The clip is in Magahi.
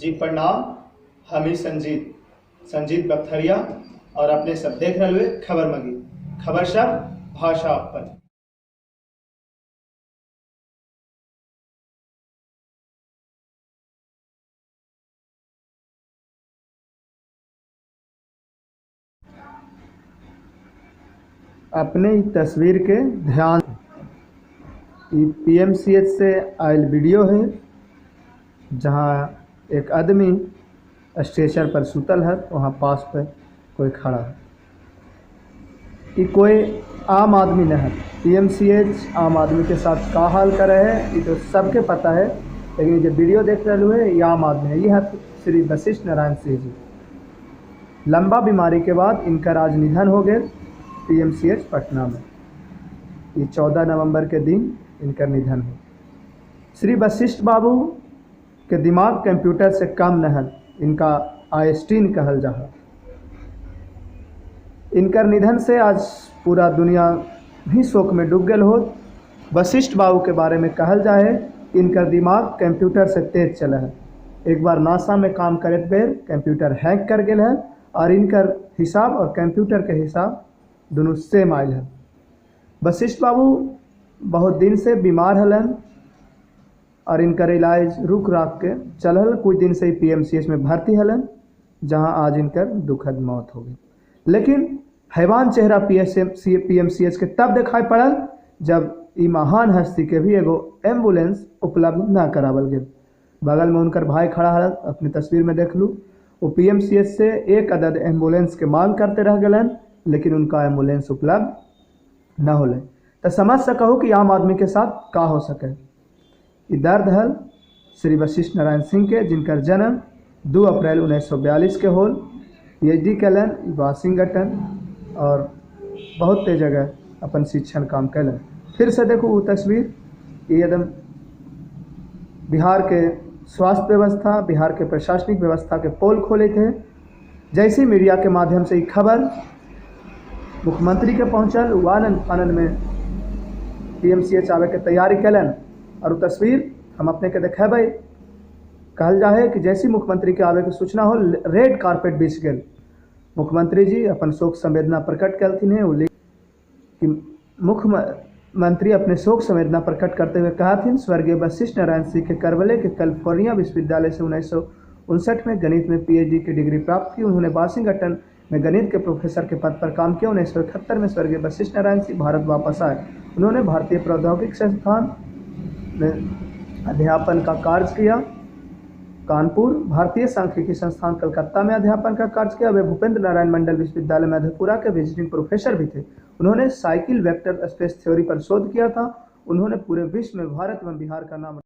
जी प्रणाम। हम ही संजीत संजीत बख्तरिया और अपने सब देख रहे हुए खबर मगी खबर सब भाषा पर। अपने तस्वीर के ध्यान पीएमसीएच से आयल वीडियो है जहां एक आदमी स्ट्रेचर पर सुतल है, वहाँ पास पे कोई खड़ा है। ये कोई आम आदमी नहीं है। पीएमसीएच आम आदमी के साथ का हाल करे है ये तो सबके पता है, लेकिन जो वीडियो देख रहे हुए ये आम आदमी है। ये है श्री वशिष्ठ नारायण सिंह जी। लंबा बीमारी के बाद इनका आज निधन हो गए पीएमसीएच पटना में। ये 14 नवंबर के दिन इनका निधन हो। श्री वशिष्ठ बाबू के दिमाग कंप्यूटर से कम न, इनका आइंस्टीन कहल जा। इनकर निधन से आज पूरा दुनिया ही शोक में डूब गए हो। वशिष्ठ बाबू के बारे में कहल जाए इनकर दिमाग कंप्यूटर से तेज चले है। एक बार नासा में काम करत बेर कंप्यूटर हैक कर गए है और इनकर हिसाब और कंप्यूटर के हिसाब दोनों सेम आयल है। वशिष्ठ बाबू बहुत दिन से बीमार हलन और इनकर इलाज रुक राख के चलल। कुछ दिन से ही पीएमसीएच में भर्ती हलन, जहां आज इनकर दुखद मौत हो गई। लेकिन हैवान चेहरा पीएमसीएच के तब दिखाई पड़ल जब ई महान हस्ती के भी एगो एम्बुलेंस उपलब्ध न करावल गया। बगल में उनकर भाई खड़ा हल, अपनी तस्वीर में देख लूँ। वो पीएमसीएच से एक अदद एम्बुलेंस के मांग करते रह गए, लेकिन उनका एम्बुलेंस उपलब्ध न होले। तो समझ सकहो कि आम आदमी के साथ का हो सके। ये दर्द हल श्री वशिष्ठ नारायण सिंह के, जिनकर जन्म 2 अप्रैल 1942 के होल। पीएचडी कैलन वाशिंगटन और बहुत जगह अपन शिक्षण काम कैलन। फिर से देखो वो तस्वीर, ये एकदम बिहार के स्वास्थ्य व्यवस्था, बिहार के प्रशासनिक व्यवस्था के पोल खोले थे। जैसी मीडिया के माध्यम से ये खबर मुख्यमंत्री के पहुँचल, वो आनंद फानन में पीएमसीएच आवे के तैयारी कैलन और वो तस्वीर हम अपने के देखेबै। कहल जाए कि जैसी मुख्यमंत्री के आवे के सूचना हो, रेड कारपेट बिछ गए। मुख्यमंत्री जी अपन शोक संवेदना प्रकट कलथिन है। कि मुख्यमंत्री अपने शोक संवेदना प्रकट करते हुए कहा थी, स्वर्गीय वशिष्ठ नारायण सिंह के करवले के कैलिफोर्निया विश्वविद्यालय से 1959 में गणित में पीएचडी की डिग्री प्राप्त की। उन्होंने वाशिंगटन में गणित के प्रोफेसर के पद पर काम किया। 1971 में स्वर्गीय वशिष्ठ नारायण सिंह भारत वापस आए। उन्होंने भारतीय प्रौद्योगिकी संस्थान में अध्यापन का कार्य किया। कानपुर भारतीय सांख्यिकी संस्थान कलकत्ता में अध्यापन का कार्य किया। वे भूपेंद्र नारायण मंडल विश्वविद्यालय मधेपुरा के विजिटिंग प्रोफेसर भी थे। उन्होंने साइकिल वेक्टर स्पेस थ्योरी पर शोध किया था। उन्होंने पूरे विश्व में भारत एवं बिहार का नाम